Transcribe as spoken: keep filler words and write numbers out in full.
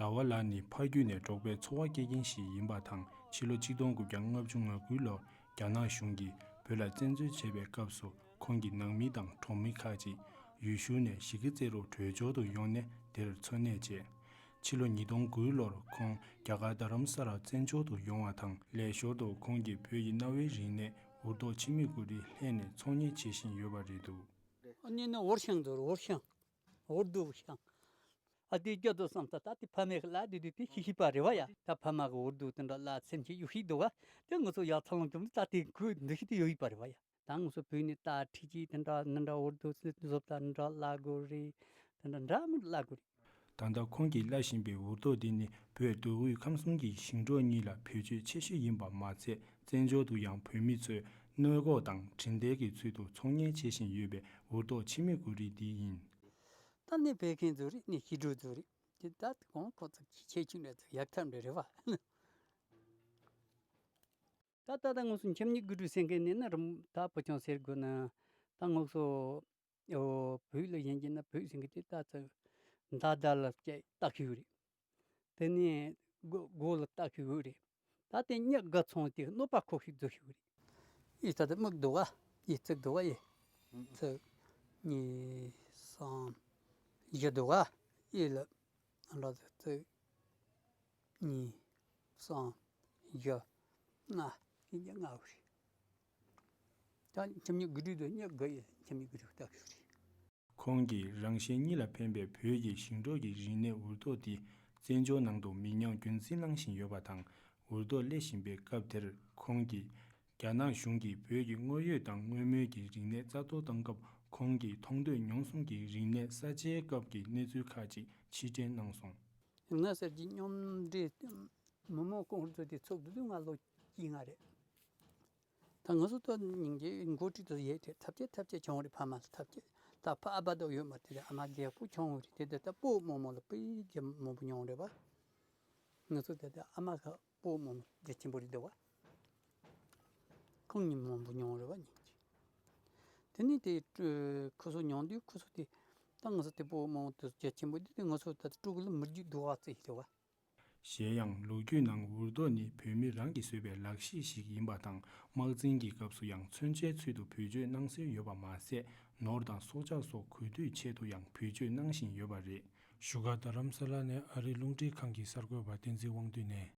ཟླ་བ་ལགས་ནི་ཕ་རྒྱུད་ནས་འབྲོག་པའི་འཚོ་བ་སྐྱེལ་མཁན་ཞིག་ཡིན་པ་དང་། ཕྱི་ལོ་ཆིག་སྟོང་དགུ་བརྒྱ་ལྔ་བཅུ་ང་དགུའི་ལོར་རྒྱ་ནག་གཞུང་གིས་བོད་ལ་བཙན་འཛུལ་བྱས་པའི་སྐབས་སུ། ཁོང་གི་ནང་མི་དང་གྲོང་མི་ཁག་ཅིག་ཡུལ་ཤུལ་ནས་གཞིས་ཀ་རྩེ་རུ་བྲོས་བྱོལ་དུ་ཡོང་ནས་དེར་འཚོ་གནས་བྱས། ཕྱི་ལོ་ཉིས་སྟོང་དགུའི་ལོར་ཁོང་རྒྱ་གར་རྡ་རམ་ས་ལར་བཙན་བྱོལ་དུ་ཡོང་བ་དང་། ལས་ཞོར་དུ་ཁོང་གིས་བོད་ཀྱི་གནའ་བོའི་རིག་གནས་འུར་རྡོ་འཆི་མེད་གུ་རུའི་ལྷན་ནས་ཚོང་གཉེར་བྱེད་བཞིན་ཡོད་པ་རེད་འདུག། ཨ་ནི་ནི་འུར་ཤང་དུ་འུར་ཤང་འུར་རྡོ་ཤང་། ཨ་དེ་རྒྱ་དུ་བསམ་ད་ད་དེ་ཕ་མའི་ལ་དེ་དུས་དེ་ཤི་ཤི་པ་རེད་བ་ཡ། ད་ཕ་མ་གི་འུར་རྡོ་དེ་འདྲ་ལ་སེམས་ཀྱི་ཡོད་ཤི་འདུག་བ། དེ་ང་ཚོ་ཡག་ཚ་ལོང་བྱུང་ད་དེ་ཁོས་འདི་ཤི་དེ་ཡོད་ཤི་པ་རེད་བ་ཡ། ད་ང་ཚོ་བོད་ནས་ད་ཁྲི་གཅིག་དེ་འདྲ་ནི་འདྲ་འུར་རྡོ་བཟོ་ད་འདྲ་བརླག་དགོས་རེད། དེ་འདྲ་འདྲ་མི་བརླག་དགོས་རེད། ད་ལྟ་ཁོང་གིས་བརླག་བཞིན་པའི་འུར་རྡོ་འདི་ནི་བོད་མདོ་དབུས་ཁམས་གསུམ་གྱི་ཞིང་འབྲོག་གཉིས་ལ་བེད་སྤྱོད་ཆེ་ཤོས་ཡིན་པ་མ་ཚད། བཙན་བྱོལ་དུ་ཡང་བོད་མི་ཚོས་གནོད་འགོག་དང་འཕྲིན་སྟེགས་ཀྱི་ཚུལ་དུ་ཚོང་གཉེར་བྱེད་བཞིན་ཡོད་པའི་འུར་རྡོ་འཆི་མེད་གུ་རུ་འདི་ཡིན། ད་ནི་བོད་ཁྱིམ་ཚོ་རེད། ནི་ཞི་འགྲོ་ཚོ་རེད། དེ་ད་གོང་ཁོ་ཚོ་ཁྱི་ཁྱེད་ཆུང་འདྲ་ཚོ་ཡག་ཐབས་འདྲ་རེད་བ། ད་ད་ད་ངོ་སོ་འཆམ་གཉིས་དགུ་སྒྲུབ་ཟེར་མཁན་ནི་ན་རུམ་ད་བུ་ཆུང་ཟེར་དགོས་ན། ད་ངོ་སོ་ཨོ་བོད་ལ་ཡིན་གྱི་ན་བོད་ཟེར་མཁན་དེ་ད་ཚོ་མདའ་མདའ་ལ་སྐྱེ་ལྟ་ཤི་ཡོད་རེད། དེ་ནས་སྒོ་སྒོ་ལ་ལྟ་ཤི་ཡོད་རེད། ད་དེ་གཉིས་དགའ་ཚོང་དེ་གནོད་པ་ཁོ་ཤི་རྫོགས་ཤི་ཡོད་རེད། ཨི་ད་དེ་མིག་འདུག་ག་ཨི་ཚིག་འདུག་ག་ཨི་ཚིག་གཉིས་གསུམ་བཞི་འདུག་ག་ཨི་ལ་ཨ་འདྲ་ཚིག་ཚིག་གཉིས། གསུམ། བཞི། ལྔ། ཡིན་གྱི་ལྔ་བ་རེད། ད་འཆམ་གཉིས་དགུ་སྒྲིལ་དུ་གཉིས་དགུ་ཡིན། འཆམ་གཉིས་དགུ་སྒྲིལ་རྟགས་ཤིག་རེད། ཁོང་གིས་རང་གཞན་གཉིས་ལ་ཕན་པའི་བོད་ཀྱི་ཞིང་འབྲོག་གི་རིག་གནས་འུར་རྡོ་འདི་བཙན་བྱོལ་ནང་དུ་མི་ཉམས་རྒྱུན་འཛིན་གནང་བཞིན་ཡོད་པ་དང་། འུར་རྡོ་སླེ་བཞིན་པའི་སྐབས་དེར་ཁོང་གིས་རྒྱ་ནག་གཞུང་གིས་བོད་ཀྱི་དངོས་ཡོད་དང་དངོས་མེད་ཀྱི་རིག་གནས་རྩ་གཏོར་བཏང་སྐབས། ཁོང་གིས་མཐོང་ཐོས་མྱོང་གསུམ་གྱི་རིག་གནས་གསར་བརྗེའི་སྐབས་ཀྱི་གནས་ཚུལ་ཁག་ཅིག་ཕྱིར་དྲན་གནང་སོང་། ཡང་ན་གསར་བརྗེ་མཉམ་འབྲེལ་མི་མང་ཀུང་ཧྲུ་ཚོགས་སྡེ་ཚུགས་དུས་ང་ལོ་བཅོ་ལྔ་རེད། ད་ང་ཚོ་ད་སྙིང་རྗེ་འགོ་ཁྲིད་དུ་ཡོད་དེ་ཐབས་ཅད་ཐབས་ཅད་བྱུང་རེད། ཕ་མ་ལ་ཐབས་ཅད། ད་ཕ་ཨ་ཕ་དོ་ཡོད་མ་དེ་རེད། ཨ་མ་རྒད་པོ་བྱུང་རེད། དེ་ད་ད་སྤོ་མང་མང་ལ་དཔེ་རྒྱ་མང་པོ་མྱོང་རེད་བ། ང་ཚོ་ད་ད་ཨ་མ་ཁ་སྤོ་མང་མང་རྒྱ་ཆེན་པོ་རེད་འདུག་བ། ཁོང་གཉིས་མང་པོ་མྱོང་རེད་བ་སྙིང་རྗེ། དེ་ནས་དེ་ཁུ་སོ་མྱོང་དུས་ཁུ་སོ་དེ་ད་ང་ཚོ་དེ་སྤོ་མང་པོ་དེ་རྒྱ་ཆེན་པོ་དེ་དེ་ང་ཚོ་ད་ད་སྤྲུག་ལ་མི་རྒྱུ་འདུག་བ་ཚེ་ཡིན་འདུག་བ། གཞན་ཡང་ལོ་རྒྱུས་ནང་འུར་རྡོ་ནི་བོད་མི་རང་གིས་བཟོས་པའི་ལག་ཤེས་ཤིག་ཡིན་པ་དང་། དམག་འཛིང་གི་སྐབས་སུ་ཡང་མཚོན་ཆའི་ཚུལ་དུ་བེད་སྤྱོད་གནང་སྲོལ་ཡོད་པ་མ་ཟད། ནོར་དང་སྲོག་ཆགས་སོགས་གོས་དུས་ཆེད་དུ་ཡང་བེད་སྤྱོད་གནང་བཞིན་ཡོད་པ་རེད། བཞུགས་སྒར་རྡ་རམ་ས་ལ་ནས་ཨ་རིའི་རླུང་འཕྲིན་ཁང་གི་གསར་འགོད་པ་བསྟན་འཛིན་དབང་འདུས་ནས།